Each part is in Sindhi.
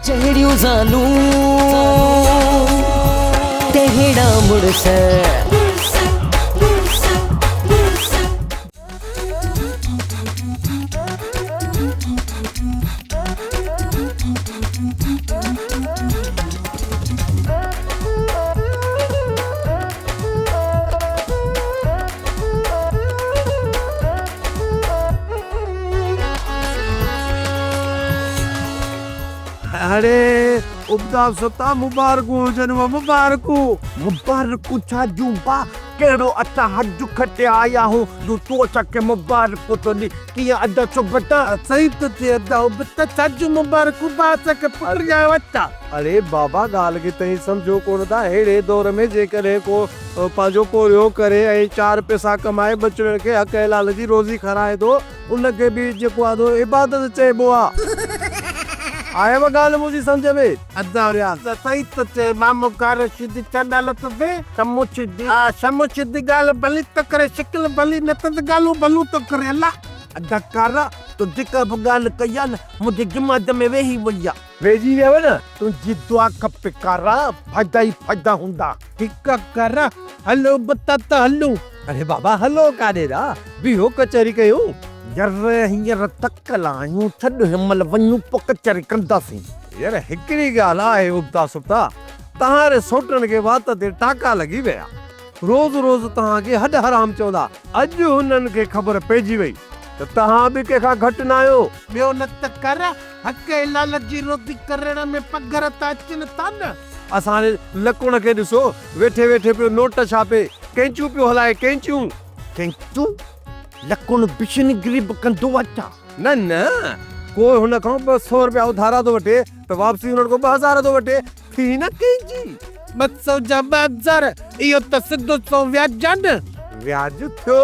جهڙيون زالون تهڙا مڙس. اڙي ابتا ستا مبارڪون هجنو مبارڪون. مبارڪون ڇا جون با ڪهڙو اسان حج کٽي آيا آهيون جو تون اسان کي مبارڪون ٿو ڏين ڪيئن ادا سبتا. صحيح ٿو چئي ادا ابتا ڇا جون مبارڪون با اسان کي پٽ ڄايو اڇا. اڙي بابا ڳالهه کي توهين سمجهو ڪونه ٿا ههڙي دور ۾ جيڪڏهن ڪو پنهنجو پورهيو ڪري ۽ چار پئسا ڪمائي ٻچڙن کي حق حلال جي روزي کارائي ٿو ان کي به جيڪو آهي سو عبادت چئبو آ. آيو ڳالهه منهنجي سمجهه ۾؟ ادا رياض صحيح ٿو چئي مامو ڪارو شيدي چنڊال ٿو ٿئي شمو شيدي ها شمو شيدي ڳالهه ڀلي ٿو ڪري شڪل ڀلي نه اٿس ڳالهون ڀلون ٿو ڪري الا. ادا ڪارا تو جيڪا به ڳالهه ڪئي آ نه منهنجي دماغ ۾ ويهي وئي آ. ويهجي ويو نه. تنهنجي دعا کپي ڪارا فائدا ئي فائدا هوندا. ٺيڪ آ ڪارا هلو به ٿا ته هلون. اڙي بابا هلو ڪاڏي ڏا بيهو ڪچهري ڪيون. ير هينئر ٿڪل آهيون ڇڏ هن مهل وڃون پوء ڪچهري ڪنداسين. ير هڪڙي ڳالهه آهي ابتا سبتا توهان ري سوٽن کي وات تي ٽاڪا لڳي ويا روز روز توهان کي هڏ حرام چوندا اڄ هنن کي خبر پئجي وئي ته توهان به ڪنهن کان گهٽ ناهيو. ٻيو نه ته ڪر حق حلال جي روزي ڪرڻ ۾ پگهر ته اچن ٿا نه. اسان ري لڪڻ کي ڏسو ويٺي ويٺي پيو نوٽ ڇاپي، ڪينچون پيو هلائي ڪينچون. ڪينچون؟ لڪڻ بشنگري به ڪندو آ ڇا؟ نه نه، ڪو هن کان 200 رپيا اڌارا ٿو وٺي ته واپسي هنن کان 2000 ٿو وٺي، ٿي نه ڪينچي. 200 جا 2000، اهو ته سڌو سنئون وياج آ نه. وياج ٿيو،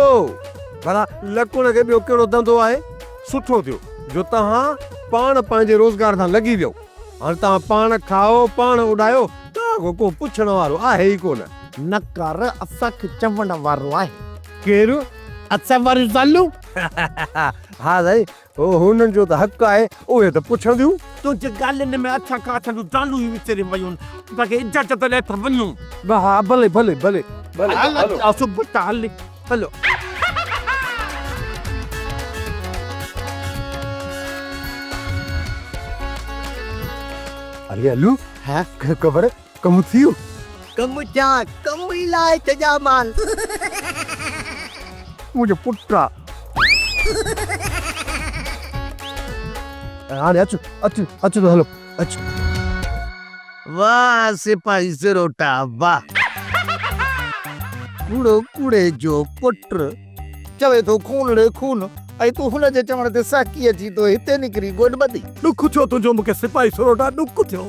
ڀلا لڪڻ کي ٻيو ڪهڙو ڌنڌو آهي؟ سٺو ٿيو جو توهان پاڻ پنهنجي روزگار سان لڳي ويؤ. هاڻ توهان پاڻ کائو پاڻ اڏايو، توهان کان ڪو پڇڻ وارو آهي ئي ڪونه. نه ڪر، اسان کي چوڻ وارو آهي. ڪير؟ اسان واريون زالون. ها سائين، هنن جو ته حق آهي، اهي ته پڇنديون. تنهنجي ڳالهين ۾ اسان کان اسان جون زالون ئي وسري ويون. اسان کي اجازت ڏي ته وڃون. ها ڀلي ڀلي ڀلي ڀلي هل هلو. صبح ته هلي هلو. اڙي الو ها خبر ڪم ٿي ويو. ڪم ڇا ڪم ئي لاهي ڇڏيا مان. منهنجو پٽ آ. هاڻي اچ اچ اچ ته هلو اچ. واهه سپاهي سروٽا واهه. ڪوڙو ڪوڙي جو پٽ. چوي ٿو خون ڙي خون ۽ تون هن جي چوڻ تي سهڪي اچين ٿو هتي نڪري گوڏ ٻڌي. ڏک ٿيو تنهنجو مون کي سپاهي سروٽا ڏک ٿيو.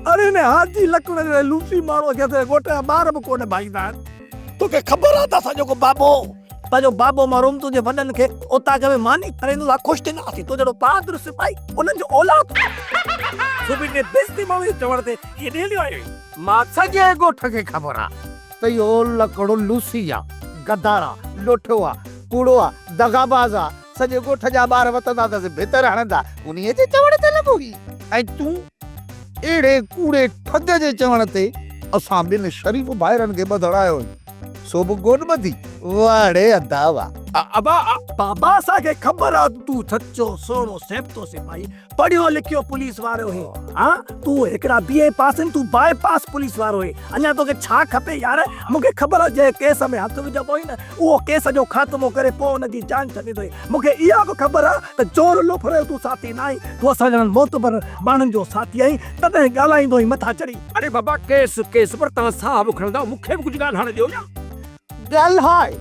اڙي هن حاجي لڪڻ جهڙي لوسي ماڻهوء کي اسان جي ڳوٺ جا ٻار به ڪونه ڀائيندا آهن. توکي خبر آهي ته اسان جو ڪو بابو پنهنجو بابو مرحوم تنهنجي وڏن کي اوطاق ۾ ماني کارائيندو هو خوش ٿيندا هئاسين تو جهڙو بهادر سپاهي انهن جو اولاد هو. صوبي جي بيعزتي ماڻهوء جي چوڻ تي هيڏي هليو آيو آهين. مان سڄي ڳوٺ کي خبر آ ته اهو لڪڙو لوسي آ، غدار آ، لوٺو آ، ڪوڙو آ، دغاباز آ، سڄي ڳوٺ جا ٻار وتندا اٿس ڀتر هڻندا، انهيء جي چوڻ تي لڳو هئي ۽ تون اهڙي ڪوڙي ٺڳ جي چوڻ تي اسان ٻن شريف ڀائرن کي ٻڌڻ آيو آهين، سو به گوڏ ٻڌي، واهه ڙي ادا واهه. ابا بابا اسان کي خبر آ ته تون سچو سهڻو سيبتو سپاهي پڙهيو لکيو پوليس وارو هين ها تون هڪڙا بي اي پاس هين تون باء پاس پوليس وارو هين اڃا توکي ڇا کپي يار مونکي خبر آ جنهن ڪيس ۾ هٿ وجهبو هين نه اهو ڪيس جو خاتمو ڪري پوء ان جي جان ڇڏيندو هين مونکي اها به خبر آ ته چور لوفر جو تون ساٿي ناهين تون اسان جهڙن معتبر ماڻهن جو ساٿي آهين تڏهن ڳالهائيندو هين مٿان چڙهي. اڙي بابا ڪيس ڪيس پر توهان ساهه به کڻندا مونکي به ڪجهه ڳالهائڻ ڏيو يا. ڳالهاء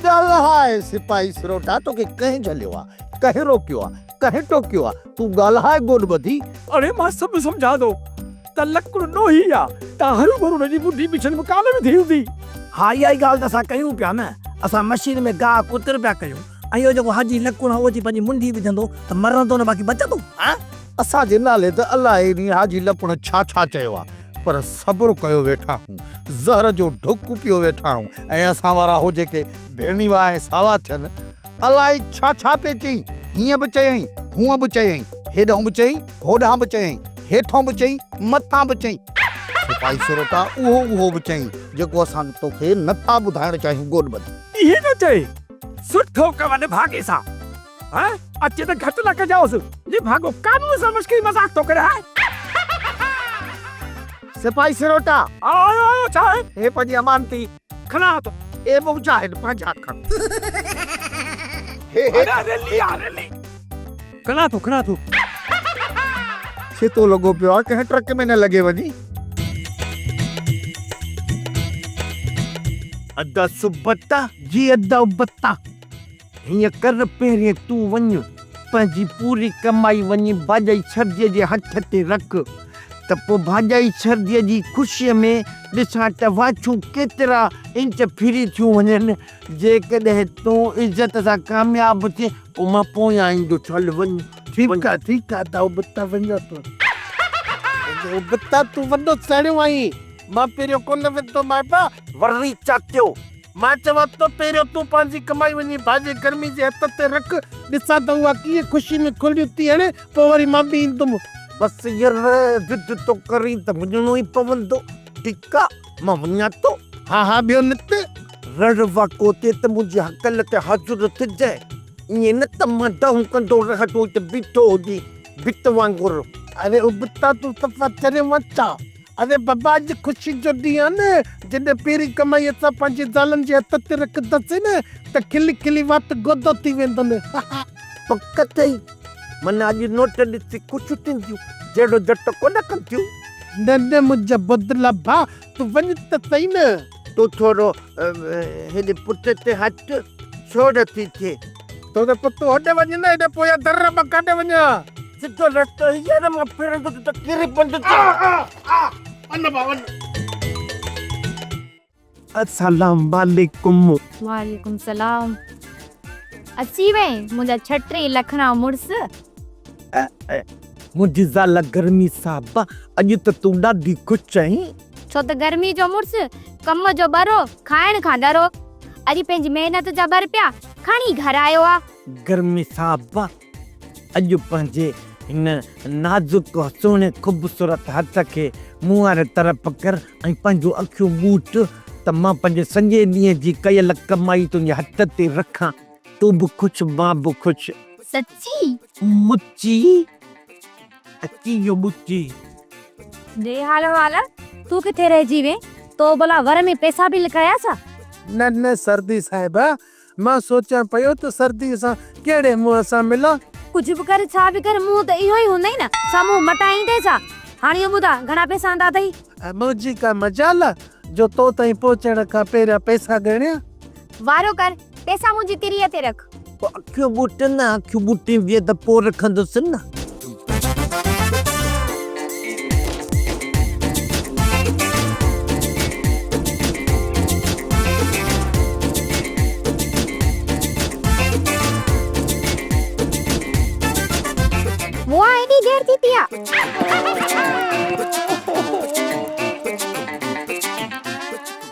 ڳالهاء سپاهي سروٽا توکي ڪنهن جهليو آ ڪنهن روڪيو آ ڪنهن ٽوڪيو آ؟ تون ڳالهاء گوڏ ٻڌي. اڙي مان سڀ سمجهان ٿو ته لڪڙ ڏوهي آ، تان هروڀرو هن جي ٻڍي مشن ۾ ڪانه وڌي هوندي. ها اها ئي ڳالهه ته اسان ڪيون پيا نه، اسان مشين ۾ گاهه ڪتر پيا ڪيون ۽ اهو جيڪو حاجي لڪڙ آ اهو اچي پنهنجي منڍي وجهندو ته مرندو نه باقي بچندو. ها اسان جي نالي ته الائي ني حاجي لڪڙ ڇا ڇا چيو آ، پر صبر ڪيو ويٺا هون، زهر جو ڍڪ پيو ويٺا هون ۽ اسان وارا هو جيڪي ڀيڻيوا ۽ ساوا ٿين، الائي ڇا ڇا پئي چئين، هيئن به چيائين، هونئن به چيائين، هيڏانهن به چيائين، هوڏانهن به چيائين، هيٺان به چئين، مٿان به چئين. سپاهي سروٽا اهو اهو به چئين، جيڪو اسان توکي نه ٿا ٻڌائڻ چاهيون گوڏ ٻڌ. ائين نه چئي، سٺو ڪم نڀاڳي سان. ها، اچي ته گهٽ نه ڪجانس. نڀاڳو قانون سان مشڪري مذاق ٿو ڪري ها. سپاهي سروٽا. آيو آيو ڇا آهي؟ هي پنهنجي امانتي. کڻان ٿو. اي منهنجا آهن، پنهنجا کڻ. هي هي. اڙي رلي آ رلي. کڻان ٿو کڻان ٿو. ڇتو لڳو پيو آ، ڪنهن ٽرڪ ۾ نه لڳي وڃي. ادا سبتا. جي ادا ابتا. هيئن ڪر پهرين تون وڃ پنهنجي پوري ڪمائي وڃي ڀاڄائي سرديء جي هٿ تي رک ته پوء ڀاڄائي سرديء جي خوشيء ۾ ڏسان ته واڇون ڪيترا انچ ڦري ٿيون وڃن. جيڪڏهن تون عزت سان ڪامياب ٿئين پوء مان پويان ايندس. هل وڃ. ٺيڪ آ ٺيڪ آ ادا ابتا وڃان ٿو. ابتا تون وڏو سهڻو آهين. مان پهريون ڪونه ويندومانء. وري چاڪيو. مان چوان ٿو پهريون تون پنهنجي ڪمائي وڃي ڀاڄي گرمي جي هٿ تي رک، ڏسان ته اها ڪيئن خوشي ۾ کليون ٿي هڻي، پوء وري مان به ايندم. بس ير ضد ٿو ڪرين ته وڃڻو ئي پوندو. ٺيڪ آ، مان وڃان ٿو. ها ها ٻيو نت. رڙ واڪو ٿئي ته منهنجي هڪل تي حاضر ٿجانء، ائين نه ته مان دانهون ڪندو رهان تون هتي بيٺو هجين ڀت وانگر. اري ابتا تون صفا چريو آن ڇا؟ اري بابا اڄ خوشي جو ڏينهن آ نه، جڏهن پهرين ڪمائي اسان پنهنجي زالن جي هٿ تي رکنداسين نه ته کلي کلي وات گودو ٿي ويندن. پڪ اٿئي؟ من اڄ نوٽ ڏسي خوش ٿينديون، جهڙو جهٽ ڪونه ڪنديون. نه نه منهنجا بدلا ڀاء، تون وڃ ته سهي نه. تون ٿورو هيڏي پٽ تي هٽ، سوڙ ٿي ٿئي. تون ته پتو هوڏي وڃ نه، هيڏي پويان در مان ڪاڏي وڃان. سڌو رستو هي يار، مان ڦرندس ته ڪري پوندس. آ آ آ وڃ ڀاء وڃ. السلام عليڪم. وعليڪم السلام. اچي وئين منهنجا ڇٽيهه لکڻا مڙس. منهنجي زال گرمي صاحبه اڄ ته تون ڏاڍي خوش آهين. ڇو ته گرمي جو مڙس، ڪم جو ٻرو، کائڻ کان ڏرو. اڄ پنهنجي محنت جا ٻه رپيا کڻي گهر آيو آ. گرمي صاحبه اڄ پنهنجي هن نازڪ سهڻي خوبصورت هٿ کي مون واري طرف ڪر ۽ پنهنجون اکيون ٻوٽ ته مان پنهنجي سڄي ڏينهن جي ڪيل ڪمائي تنهنجي هٿ تي رکان. تون به خوش مان به خوش. سچي؟ مچي اچي ويو مچي. ڏي حال احوال، تون ڪٿي رهجي وئين؟ تو ڀلا ور ۾ پئسا به لڪايا ڇا؟ نه نه سردي صاحبه، مان سوچيان پيو ته سرديء سان ڪهڙي منهن سان ملان. ڪجهه به ڪر، ڇا به ڪر، منهن ته اهو ئي هوندئي نه، ڇا منهن مٽائيندين ڇا؟ هاڻي اهو ٻڌاء، گهڻا پئسا آندا اٿئي؟ منهنجي ڪا مجال آ جو تو تائين پهچڻ کان پهريان پئسا ڳڻيان. وارو ڪر، پئسا منهنجي تريء تي رک. پوء اکيون ٻوٽ نه، اکيون ٻوٽيندينء ته پوء رکندس نه. مئا ايڏي دير ٿي پئي آ.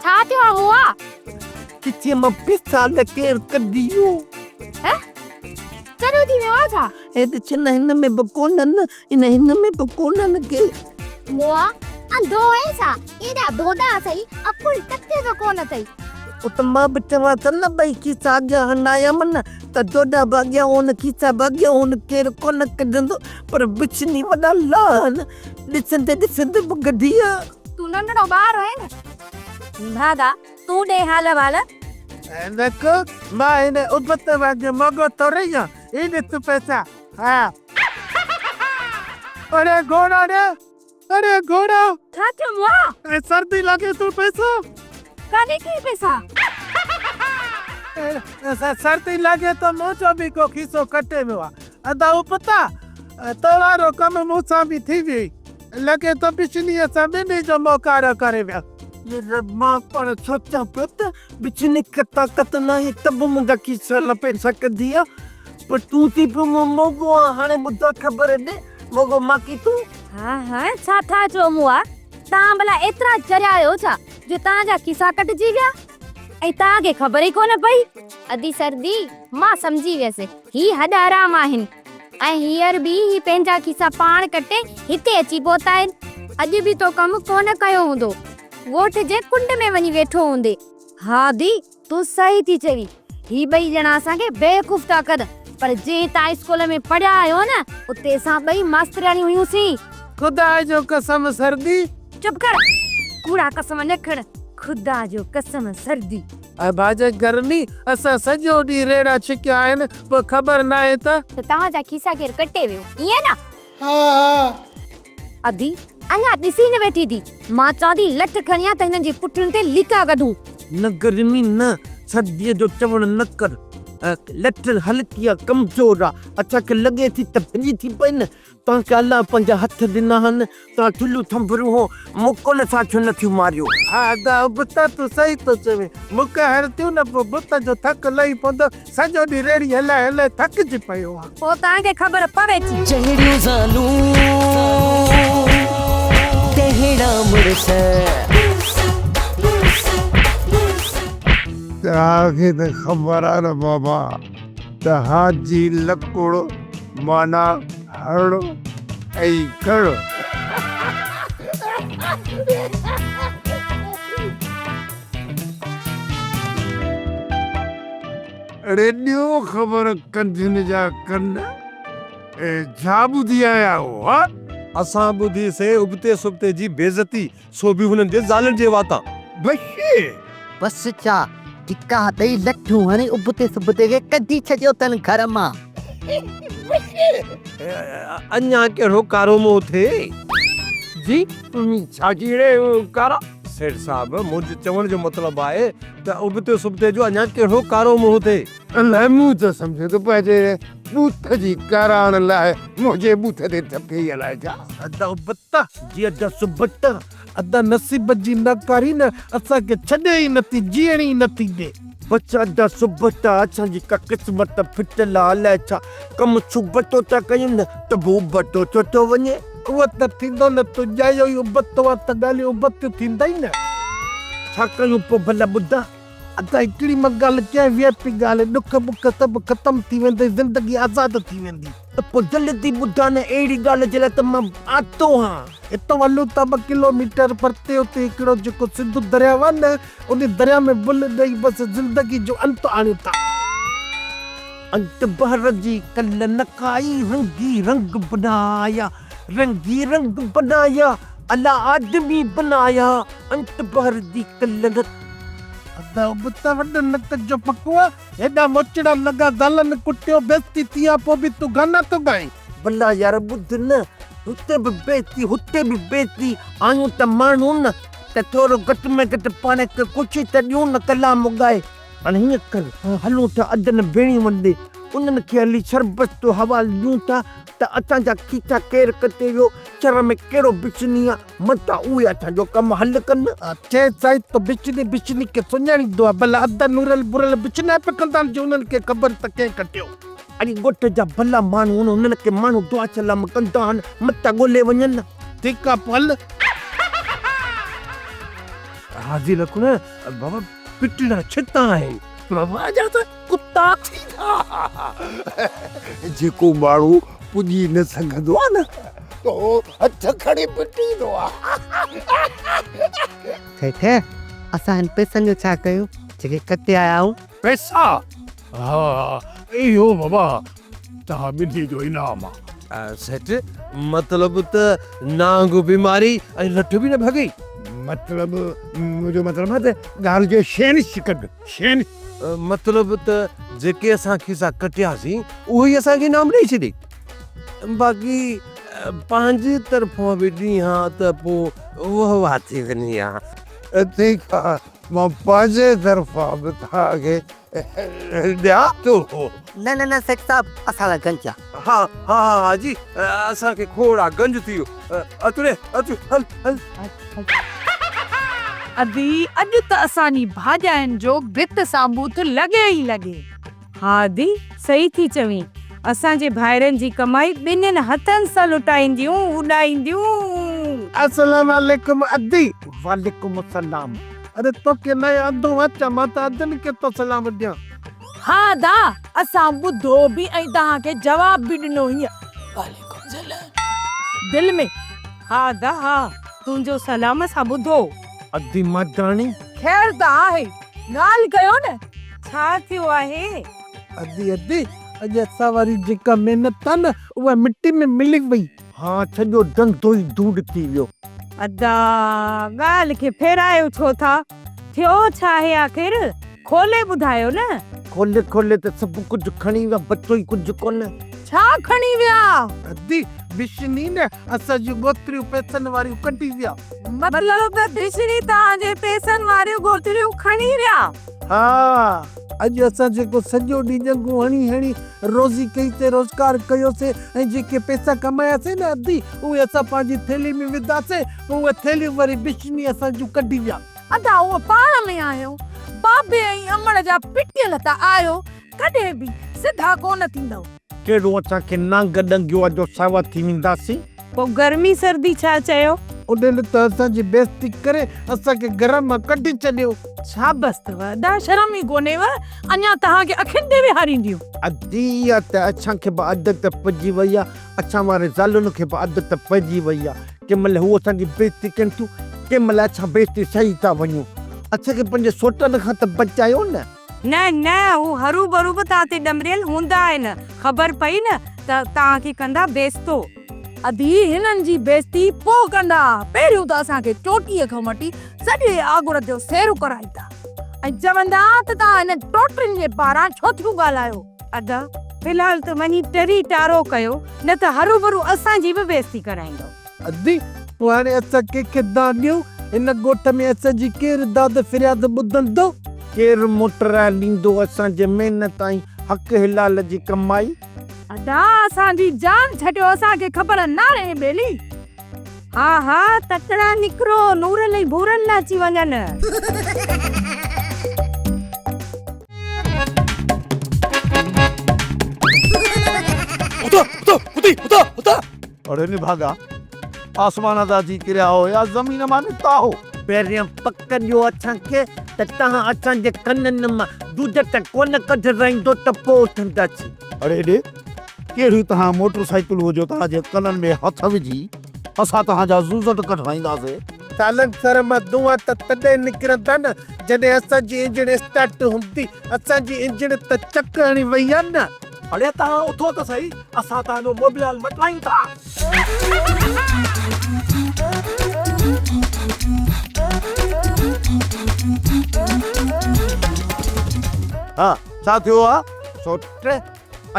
ڇا ٿيو آ مئا؟ کيسي مان پيسا نه ڪير ڪڍي ويو. هه چريو ٿي ويو آ ڇا؟ هي ڏس نه هن ۾ به ڪونهن، ان هن ۾ به ڪونهن ڪي. مئا انڌو آهين ڇا؟ ايڏا ڌوڏا اٿئي، عقل ٽڪي جو ڪونه اٿئي. او ته مان به چوان ٿو نه ٻئي کيسا اڳيان هنايم نه ته ڌوڏا به اڳيان هون کيسا به اڳيان هون ڪير ڪونه ڪڍندو پر بڇني وڏا لاهن ڏسندي ڏسندي به ڪڍي ويا. تون ننڍڙو ٻار آهين نه. ڀاڳا تون ڏي حال احوال. عينڪ، مان هن ابت وانگي موڳو ٿورئي آهيان، هي ڏس پئسا، ها. اڙي گهوڙا ڙي، اڙي گهوڙا. ڇا ٿيو مئا؟ اي سردي لڳي ٿو پئسا. ڪاڏي ڪيئي پئسا؟ سردي لڳي ٿو منهنجو به ڪو کيسو ڪٽي ويو آ. ادا ابتا، تو وارو ڪم مون سان به ٿي ويئي. لڳي ٿو بشنيء سان ٻنهي جو منهن ڪارو ڪري ويا. مان پاڻ سوچيان پيو ته بشني کي طاقت ناهي ته به منهنجا کيسا لپي سگهندي آ، پر تون ٿي پيو مون موڳو آن، هاڻي ٻڌاء خبر ڏي موڳو ماکي تون؟ ها ها ڇا ٿا چئو مئا، توهان ڀلا ايترا چريا آهيو ڇا جو توهان جا کيسا ڪٽجي ويا ۽ توهان کي خبر ئي ڪونه پئي؟ ادي سردي، مان سمجهي ويس، هي هڏ حرام آهن. ۽ هينئر به هي پنهنجا کيسا پاڻ ڪٽي هتي اچي پهتا آهن. اڄ به تو ڪم ڪونه ڪيو هوندو. ڳوٺ جي ڪنڊ ۾ وڃي ويٺو هوندين. ها ادي، تون صحيح ٿي چوين. هي ٻئي ڄڻا اسان کي بيوقوف ٿا ڪن. پر جنهن تان اسڪول ۾ پڙهيا آهيو نه، اتي اسان ٻئي ماسترياڻيون هيون سين. خدا جو قسم سردي. چپ ڪر، ڪوڙا قسم نه کڻ. خدا جو قسم سردي. اي ڀاڄائي گرمي، اسان سڄو ڏينهن ريڙها ڇڪيا آهن، پوء خبر ناهي ته. ته توهان جا کيسا ڪير ڪٽي ويو، ائين نه؟ ها ها. ادي، اڃا ڏسي نه ويٺي ٿي. مان چوان ٿي لٺ کڻي آ ته هنن جي پٺين تي ليڪا ڪڍون. نه گرمي نه، سرديء جو چوڻ نه ڪر. لٺ هلڪي آ، ڪمزور آ، اسان کي لڳي ٿي ته ڀڄي ٿي پئي نه. توهان کي الله پنهنجا هٿ ڏنا آهن، توهان ٿلهو ٿنڀرو هو، مون ڪونه سان ڇو نه ٿيون ماريو؟ ها ادا ابتا تون صحيح ٿو چوين، مون کي هڻ ٿيون نه پوء بت جو ٿڪ لهي پوندو، سڄو ڏينهن ريڙهي هلائي هلائي ٿڪجي پيو آهيان. پوء توهان کي خبر پوي ٿي. جهڙيون زالون تهڙا مڙس. توهان کي ته خبر آهي نه بابا ته حاجي لڪڙ معنيٰ هڻ ۽ کڻ. اڙي ڏيو خبر ڪنڌين جا ڪن، اي ڇا ٻڌي آيا آهيو ها؟ اسان ٻڌي سي ابتي سبتي جي بيعزتي، سو به هنن جي زالن جي واتان. بشي! بس ڇا، ڌڪا ڏئي لٺيون هڻي ابتي سبتي کي ڪڍي ڇڏيو اٿن گهر مان. اڃا ڪهڙو ڪارو منهن ٿئي؟ جي، ڇا جي اهڙي ڪارا؟ سيٺ صاحب، منهنجي چوڻ جو مطلب آهي ته ابتي سبتي جو اڃا ڪهڙو ڪارو منهن ٿئي؟ الائي مون ته سمجهيو ته پنهنجي ٻوٿ جي ڪاراڻ لاء منهنجي ٻوٿ تي ٿڦي الائي ڇا؟ ادا ابتا، جي ادا سبتا، ادا نصيب جي ناڪاري نه اسان کي ڇڏي ئي نٿي، جيئڻ ئي نٿي ڏي. بس ادا سبتا، اسان جي ڪا قسمت ڦٽل آ الائي ڇا، ڪم سبتو ٿا ڪيون نه ته به ابتو ٿيو ٿو وڃي. اهو ته ٿيندو نه، تون ڄايو ئي ابتو آ ته ڳالهيون ابتيون ٿيندئي نه. ڇا ڪيون پوء ڀلا ٻڌا؟ ادا هڪڙي مان ڳالهه ڪيان، وي آء پي ڳالهه، ڏک بک سڀ ختم ٿي ويندئي، زندگي آزاد ٿي ويندي. ته پوء جلدي ٻڌاء نه اهڙي ڳالهه جي لاء ته مان آتو هان. هتان هلون ٿا ٻه ڪلو ميٽر پرتي اتي هڪڙو جيڪو سنڌو درياء آهي نه انهي درياء ۾ بل ڏئي بس زندگي جو انت آڻيون ٿا. انت بحر جي ڪل نه کائي رنگي رنگ بنايا رنگي رنگ بنايا الا آدمي بنايا انت بحر جي ڪل نه. ادا ابتا وڏ نڪ جو پڪو آ. هيڏا موچڙا لڳا زالن ڪٽيو بيستي ٿي آ پو به تون گانا ٿو ڳائين. ڀلا يار ٻڌ نه هتي به بيستي هتي به بيستي آهيون ته ماڻهو نه ته ٿورو گهٽ ۾ گهٽ پاڻ کي خوشي ته ڏيون نه ڪلام ڳائي هاڻي هيئن ڪر هلون ٿا ادن ڀيڻيون ڏي انهن کي هلي سربستو حوال ڏيون ٿا ته اسان جا کيسا ڪير ڪٽي ويو شھر ۾ ڪهڙو بشني آ متان اهي اسان جو ڪم حل ڪن. چئي سائين تو بشني بشني کي سڃاڻيندو آ ڀلا ادا نورل برل بشنائپ ڪندا آهن جو انهن کي خبر ته ڪنهن ڪٽيو. اڙي ڳوٺ جا ڀلا ماڻهو آهن انهن کي ماڻهو دعا سلام ڪندا آهن متان ڳولي وڃن. ٺيڪ آ پوء هل. حاجي لکڻ بابا پٽڙا ڇتا آهن. بابا جا ته ڪتا ٿيندا. جيڪو ماڻهو پڄي نه سگهندو آ نه ته هو هٿ کڻي پٽيندو آ. سيٺ، اسان هن پئسن جو ڇا ڪيون، جيڪي ڪٽي آيا آهيون؟ پئسا؟ ها، اهو بابا توهان ٻنهي جو انعام آ. سيٺ، مطلب ته نانگ به ماري ۽ لٺ به نه ڀڳي. مطلب، منهنجو مطلب آ ته ڳالهه جو شينش ڪڍ، شينش. مطلب ته جيڪي اسان کيسا ڪٽياسين، اهو ئي اسان کي انعام ڏئي ڇڏي. باقي پنهنجي طرفان به ڏين ها ته پوء وهه واهه ٿي وڃي ها. ٺيڪ آ، مان پنهنجي طرفان به توهان کي ڏيان ٿو. نه نه نه سيٺ صاحب، اسان لاء گنج آ. ها ها ها حاجي، اسان کي کوڙ آ، گنج ٿي ويو. اچ ري، اچ، هل هل. ادي، اڄ ته اسان جي ڀاڄاين جو ڀت سان ٻوٿ لڳي ئي لڳي. ها ادي، صحيح ٿي چوين. اسان جي ڀائرن جي ڪمائي ٻنهين هٿن سان لٽائينديون، اڏائينديون. السلام عليڪم ادي. وعليڪم السلام. اري توکي نئين انڌو اچان مان ته ادين کي ٿو سلام ڏيان. ها ادا اسان ٻڌو به ۽ توهان کي جواب به ڏنو هينئر. وعليڪم سلام. دل ۾. ها ادا ها تنهنجو سلام اسان ٻڌو. ادي مرداڻي. خير ته آهي ڳالهه ڪيو نه. ڇا ٿيو آهي؟ ادي ادي اڄ اسان واري جيڪا محنت آ نه اها مٽي ۾ ملي وئي. ها سڄو ڌنڌو ئي ڌوڙ ٿي ويو. ادا ڳالهه کي ڦيرايو ڇو ٿا؟ ٿيو ڇا آهي آخر؟ کولي ٻڌايو نه. کولي کولي ته سڀ ڪجهه کڻي ويا بچو ئي ڪجهه ڪونه. ڇا کڻي ويا؟ ادي بشني نه اسان جون ڳوٿريون پئسن واريون ڪڍي ويا. مطلب ته بشني توهان جي پئسن واريون ڳوٿريون کڻي ويا. ها اڄ اسان جيڪو سڄو ڏينهن ڄنگهون هڻي هڻي روزي ڪئي سي روزگار ڪيوسي ۽ جيڪي پئسا ڪماياسي نه ادي اهي اسان پنهنجي ٿيلهي ۾ وڌاسي پوء اهي ٿيلهيون وري بشني اسان جون ڪڍي ويا. ادا اهو پاڻ ۾ آهيو، بابي ۽ امڙ جا پٽيل ته آهيو، ڪڏهن به سڌا ڪونه ٿيندؤ. ڪهڙو اسان کي نانگ ڏنگيو آ جو ساوا ٿي وينداسين. پوء گرمي سردي ڇا چيو؟ انهن ته اسان جي بيعزتي ڪري اسان کي گهر مان ڪڍي ڇڏيو. شابس اٿو ادا، شرم ئي ڪونهيو، اڃا توهان کي اکين تي ويهارينديون. ادي اها ته اسان کي به عادت پئجي وئي آ، اسان واري زالن کي به عادت پئجي وئي آ، ڪنهن مهل هو اسان جي بيعزتي ڪن ٿيون، ڪنهن مهل اسان بيعزتي سهي ٿا وڃون. اسان کي پنهنجي سوٽن کان ته بچايو نه. نه نه هو هروڀرو به توهان تي ڏمريل هوندا آهن، خبر پئي نه ته توهان کي ڪندا بيعزتو. ادي هنن جي بيعزتي پوء ڪندا، پهريون ته اسان کي چوٽيء کان وٺي سڄي آڳر جو سير ڪرائيندا ۽ چوندا ته توهان هنن ٽوٽرين جي پاران ڇو ٿيون ڳالهايو. ادا في الحال ته وڃي ٽري ٽارو ڪيو نه ته هروڀرو اسان جي به بيعزتي ڪرائيندؤ. ادي پوء هاڻي اسان ڪنهن کي دانهن ڏيون؟ هن ڳوٺ ۾ اسان جي ڪير داد فرياد ٻڌندو؟ ڪير موٽرائي ڏيندو اسان جي محنت ۽ حق حلال جي ڪمائي؟ ادا اسان جي جان ڇڏيو اسان کي خبر ناهي ٻيلي. ها ها تڪڙا نڪرو نورل ۽ ڀورل نه اچي وڃن. اٿو اٿو ادي اٿو اٿو. اڙي نڀاڳا آسمان تان اچي ڪريا هو يا زمين مان نڪتا هو؟ پهريان پڪ ڏيو اسان کي ته توهان اسان جي ڪنن مان دودھ ته ڪونه ڪڍرائيندو ته پوء اٿنداسين. اڙي ڏي ڪهڙيون توهان موٽر سائيڪلون جو توهان جي ڪنن ۾ هٿ وجهي اسان توهان جا زوزٽ ڪڍرائينداسين. سالنسر مان دونهان ته تڏهن نڪرندا نه جڏهن اسان جي انجڻ اسٽارٽ هوندي. اسان جي انجڻ ته چڪ هڻي وئي آ نه. اڙي توهان اٿو ته سهي اسان توهان جو موبلائل مٽرايون ٿا. ها ڇا ٿيو آ؟ سوٽ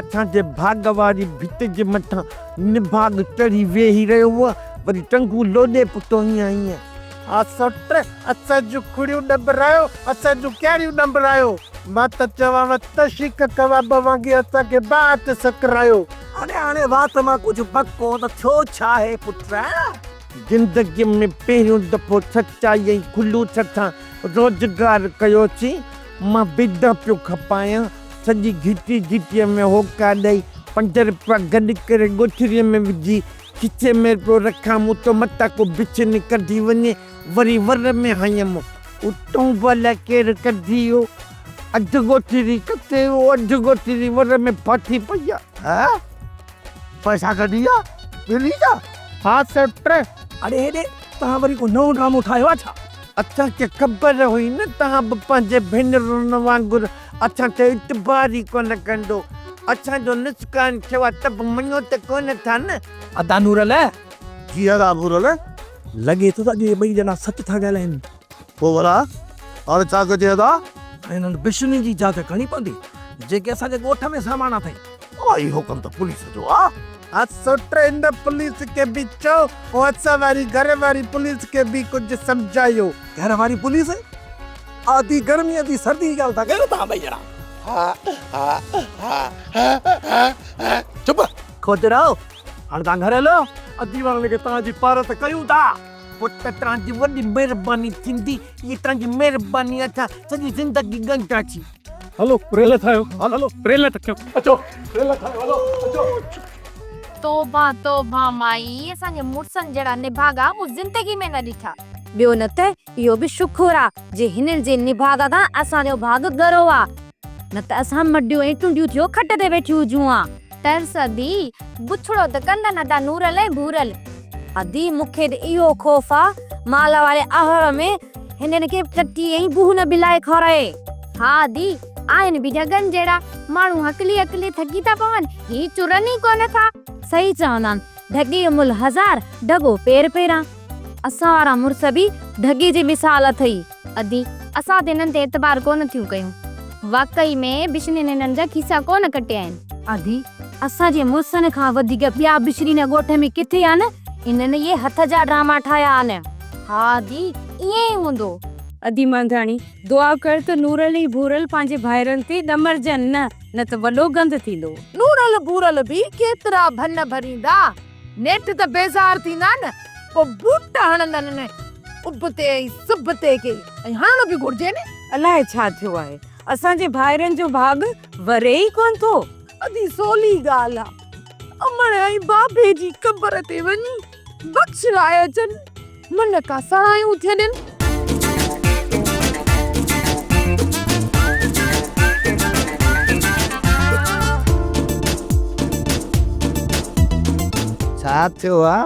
اسان جي ڀاڳ واري ڀت جي مٿان نڀاڳ چڙهي ويهي رهيو هو، وري ٽنگون لوڏي پتو هيئن هيئن. ها سوٽ، اسان جون کڙيون ڏنڀرايو، اسان جون ڪياڙيون ڏنڀرايو. مان ته چوانو ته شيخ ڪباب وانگي اسان کي باهه تي سڪرايو. اڙي هاڻي وات مان ڪجهه بڪو ته ٿيو ڇا آهي پٽ؟ زندگيء ۾ پهريون دفعو سچائي ۽ خلوص سان روزگار ڪيوسين. مان بيدا پيو کپايان. سڄي گهٽي گهٽيء ۾ هوڪا ڏئي، پنج رپيا گڏ ڪري ڳوٿريء ۾ وجهي، کيسي ۾ پيو رکان، مون ته متان ڪو بڇن ڪڍي وڃي، وري ور ۾ هنيم. اتئون به الائي ڪير ڪڍي ويو. اڌ ڳوٿري ڪتي ويو، اڌ ڳوٿري ور ۾ ڦاٿي پئي آ. ها؟ پئسا ڪڍي ويا؟ ٻنهي جا؟ ها سيٺ. اڙي هيڏي، توهان وري ڪو نئون ڊرامو ٺاهيو آ ڇا؟ اسان کي خبر هئي نه توهان به پنهنجي ڀينرن وانگر اسان تي اعتبار ئي ڪونه ڪندو. اسان جو نسڪان ٿيو آ ته به مڃو ته ڪونه ٿا نه. ادا نورل! جي ادا نورل! لڳي ٿو ته اڄ اهي ٻئي ڄڻا سچ ٿا ڳالهائين. پوء ڀلا هاڻي ڇا ڪجي ادا؟ هنن بشنين جي جاچ ڪرڻي پوندي، جيڪي اسان جي ڳوٺ ۾ سامان اٿئي. بابا اهو ڪم ته پوليس جو آ. ها سوٽ ان پوليس کي به چئو ۽ اسان واري گهر واري پوليس کي به ڪجهه سمجهايو. گهر واري پوليس؟ آڌي گرمي اڌي سردي جي ڳالهه ٿا ڪيو توهان ٻئي ڄڻا. ها ها ها ها ها ها چپ. کوجرائو هاڻي توهان گهر هلو ادي وارن کي توهان جي پارت ڪيون ٿا. پٽ توهان جي وڏي مهرباني ٿيندي اهي توهان جي مهرباني اسان سڄي زندگي ڳڻينداسين. هلو ريل ٺاهيو هلو ريل ٺاهيو اچو ريل ٺاهيو هلو اچو. توبه توبه مائي اسان جي مڙسن جهڙا نڀاڳا مون زندگي ۾ نه ڏٺا. ٻيو نه ته اهو به شڪر آ جي هنن جي نڀاڳ کان اسان جو ڀاڳ ڳرو آ. نه ته اسان مڏيون ۽ ٽنڊيون ٿيو کٽ تي ويٺيون هجون ها. ترس ادي، بڇڙو ته ڪندن ادا نورل ۽ ڀورل. ادي مون کي ته اهو خوف آ مال واري اهر ۾ هنن کي ٽٽي ۽ بوهه نه بلائي کارائي. ها ادي، آهن به ڍڳن جهڙا، ماڻهو هڪلي هڪلي ٿڪي ٿا پون، هي چرن ئي ڪونه ٿا. صحيح چوندا آهن، ڍڳي جو ملهه هزار، ڍڳو پير پيران. اسان وارا مڙس به ڍڳي جي مثال اٿئي. ادي، اسان ته هنن تي اعتبار ڪونه ٿيون ڪيون. واقعي ۾ بشنين هنن جا کيسا ڪونه ڪٽيا آهن. ادي، اسان جي مڙسن کان وڌيڪ ٻيا بشرين ڳوٺ ۾ ڪٿي آهن؟ انهن اهي هٿ جا ڊراما ٺاهيا آهن. ها ادي، ائين ئي هوندو. ادي مانڌاڻي، دعا ڪر ته نورل ۽ ڀورل پنهنجي ڀائرن تي ڏمرجن نه، نه ته وڏو گند ٿيندو. نورل ڀورل به ڪيترا ڀن ڀريندا. نيٺ ته بيزار ٿيندا نه، پوء بوٽ هڻندن ان اڀ تي ۽ سڀ تي کي، ۽ هڻڻ به گهرجي نه. الائي ڇا ٿيو آهي، اسان جي ڀائرن جو ڀاڳ وري ئي ڪونه ٿو. ادي سولي ڳالهه آ، امڙ ۽ بابي جي قبر تي وڃي بخشرائي اچن، من ڪا سڻايون ٿين. ڇا ٿيو آ؟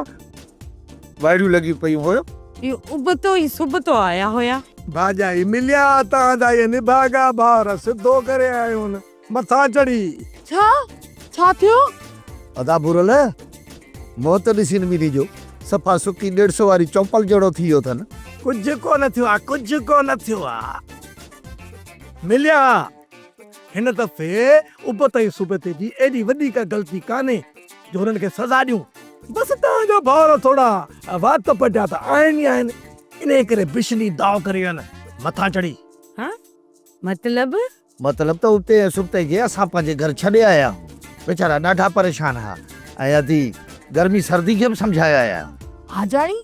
وائڙيون لڳيون پيون هيو. اهو ابتو ئي سبتو آيا هيا. ڀاڄائي مليا تان جا اهي نڀاڳا ڀائر سڌو ڪري آيون مٿان چڙهي. ڇا؟ ڇا ٿيو؟ ادا ڀورل، منهن ته ڏسين ملي جو صفا سڪي ڏيڍ سو واري چونپل جهڙو ٿي ويو اٿن. ڪجهه ڪونه ٿيو آ، ڪجهه ڪونه ٿيو آ. مليا، هن دفعي ابت ۽ سبتي جي ايڏي وڏي ڪا غلطي ڪانهي جو هنن کي سزا ڏيون. بس توهان جا ڀائر ٿورا وات پٽيا ته آهن ئي آهن، انهيء ڪري بشني داء ڪري وين مٿان چڙهي. ها؟ مطلب؟ مطلب ته اتي ۽ سبتي کي اسان پنهنجي گهر ڇڏي آيا آهيون. ويچارا ڏاڍا پريشان ها ۽ ادي گرمي سردي کي به سمجهائي آيا آهيون. حاجاڻي،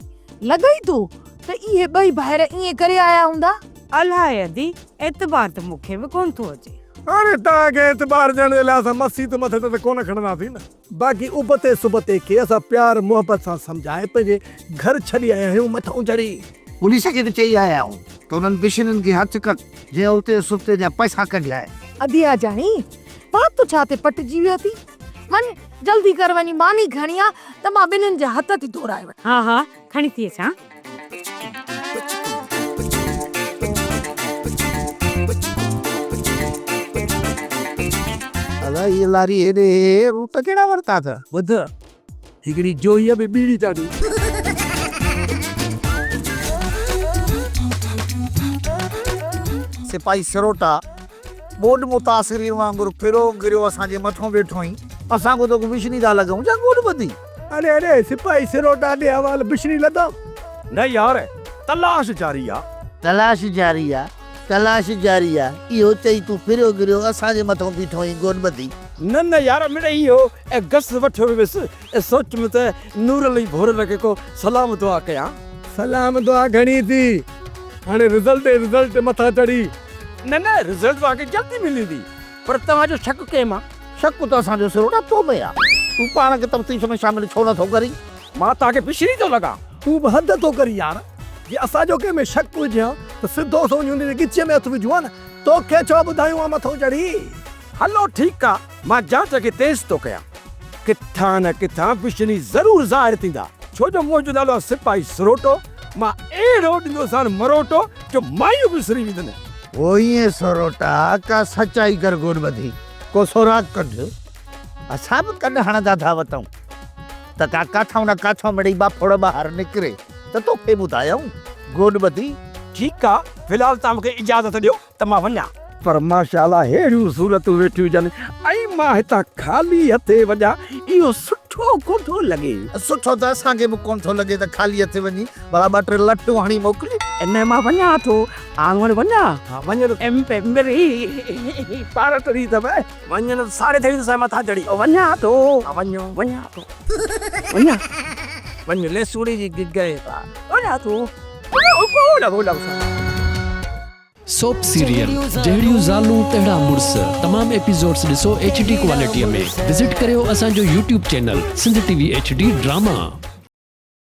لڳئي ٿو ته اهي ٻئي ڀائر ائين ڪري آيا هوندا. الائي ادي، اعتبار ته مون کي به ڪونه ٿو اچي. هاڻي توهان کي اعتبار ڏيڻ جي لاء اسان مسيت مٿي تي ته ڪونه کڻنداسين نه. باقي ابتي سبتي کي اسان پيار محبت سان سمجهائي پنهنجي گهر ڇڏي آيا آهيون مٿئون چڙهي. پوليس کي به چئي آيا آهيون ته انهن بشنن کي هٿ ڪر جنهن اتي سبتي جا پئسا ڪڍيا آهن. ادي آجاڻي، وات ڇا تي پٽجي ويو اٿي؟ وڃ جلدي ڪر وڃي ماني کڻي آ ته مان ٻنهين جا هٿ ٿي ڌورائي وٺان. ها ها کڻي ٿي اچان. ادا هي لاري هيڏي روٽ ڪهڙا ورتا اٿ. ٻڌ هڪڙي جوهيء ۾ ٻيڙي چاڙهي. سپاهي سروٽا ٻوڏ متاثرين وانگر ڦرو گريو اسان جي مٿون ويٺو آهين. اسان کان توکي وشني ٿا لڳون يا ڳوڏ ٻڌي. اڙي اڙي سپاهي سروٽا ڏي حوال بشري لڌم. نه يار تلاش جاري آ. تلاش جاري آ تلاش جاري آ اهو چئي تون ڦريو گريو اسان جي مٿون بيٺو آهين گوڏ ٻڌي. نه نه يار مڙئي اهو ۽ گس وٺيو ويس ۽ سوچيم ته نورل ۽ ڀورل کي ڪو سلام دعا ڪيان. سلام دعا گهڻي ٿي هاڻي رزلٽ ئي رزلٽ مٿان چڙهي. نه نه رزلٽ توهان کي جلدي ملندي پر توهان جو شڪ ڪنهن مان؟ شڪ ته اسان جو سروٽا تو ۾ آ. تون پاڻ کي تفتيش ۾ شامل ڇو نه ٿو ڪرين؟ مان توهان کي بشري ٿو لڳان. تون به حد ٿو ڪرين يار. جي اسان جو ڪنهن ۾ شڪ هجي ها ته سڌو سنئون وڃي هن جي ڳچيء ۾ هٿ وجهون ها نه. توکي ڇو ٻڌايون ها مٿئون چڙهي. هلو ٺيڪ آ، مان جاچ کي تيز ٿو ڪيان. ڪٿان نه ڪٿان بشني ضرور ظاهر ٿيندا. ڇو جو منهنجو نالو آ سپاهي سروٽو. مان اهڙو ڏيندوسان مروٽو جو مايون به سري ويندن. اوئين سروٽا ڪا سچائي ڪر گوڏ ٻڌي ڪو سوراخ ڪڍ. اسان به ڪن هڻندا ٿا وتون ته ڪا ڪاٿئون نه ڪاٿئون مڙئي ٻاڦوڙ ٻاهر نڪري ته توکي ٻڌايائون گوڏ ٻڌي. ٺيڪ آ في الحال توهان مون کي اجازت ڏيو ته مان وڃان. پر ماشاءالله ههڙيون صورتون ويٺيون هجن ۽ مان هتان خالي هٿي وڃان اهو سٺو ڪونه ٿو لڳي. سٺو ته اسان کي به ڪونه ٿو لڳي ته خالي هٿي وڃي ڀلا ٻه ٽي لٺيون هڻي موڪل. نه مان وڃان ٿو. آڱر وڃان. ها وڃ نه. ايم پي مري پار ٽري اٿم. وڃ نه ته ساڙي ٿيندس سائين مٿان چڙهي. وڃان ٿو. ها وڃ. وڃان ٿو. وڃان. وڃ ليسوڙي جي گگهه وڃان ٿو. سوپ سيريل جهڙيون زالون تهڙا مڙس تمام ايپيسوڊس ڏسو ايڇ ڊي ڪوالٽي ۾ وزٽ ڪريو اسان جو YouTube channel Sindh T V H D drama.